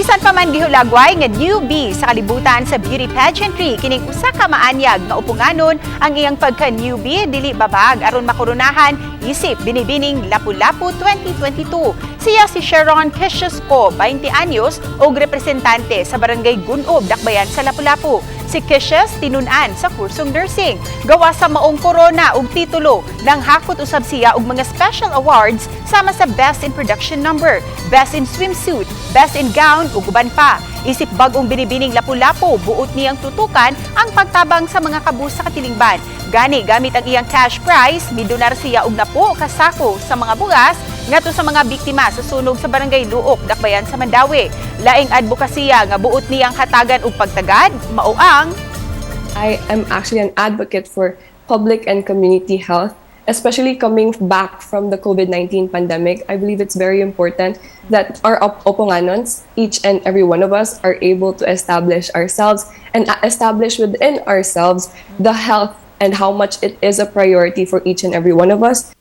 Bisan pa man gihulagway nga newbie sa kalibutan sa beauty pageantry, kining usa ka maanyag nga uponganon, ang iyang pagka-newbie dili babag aron makoronahan isip Binibining Lapu-Lapu 2022. Siya si Sharon Keshusko, 20 anyos, og representante sa Barangay Gunob, Dakbayan sa Lapu-Lapu. Si Kishes tinun-an sa kursong nursing. Gawa sa maong korona ug titulo, nang hakot usab siya og mga special awards sama sa Best in Production Number, Best in Swimsuit, Best in Gown ug uban pa. Isip bag-ong Binibining Lapu-Lapu, buot niyang tutukan ang pagtabang sa mga kabus sa katilingban. Gani gamit ang iyang cash prize, midonar siya og napo ka sako sa mga bugas ngadto sa mga biktima sa sunog sa Barangay Luok, Dakbayan sa Mandaue. Laing advokasya nga buot niyang hatagan og pagtagad, mao ang I am actually an advocate for public and community health, especially coming back from the COVID-19 pandemic. I believe it's very important that our Oponganons, each and every one of us, are able to establish ourselves and establish within ourselves the health and how much it is a priority for each and every one of us.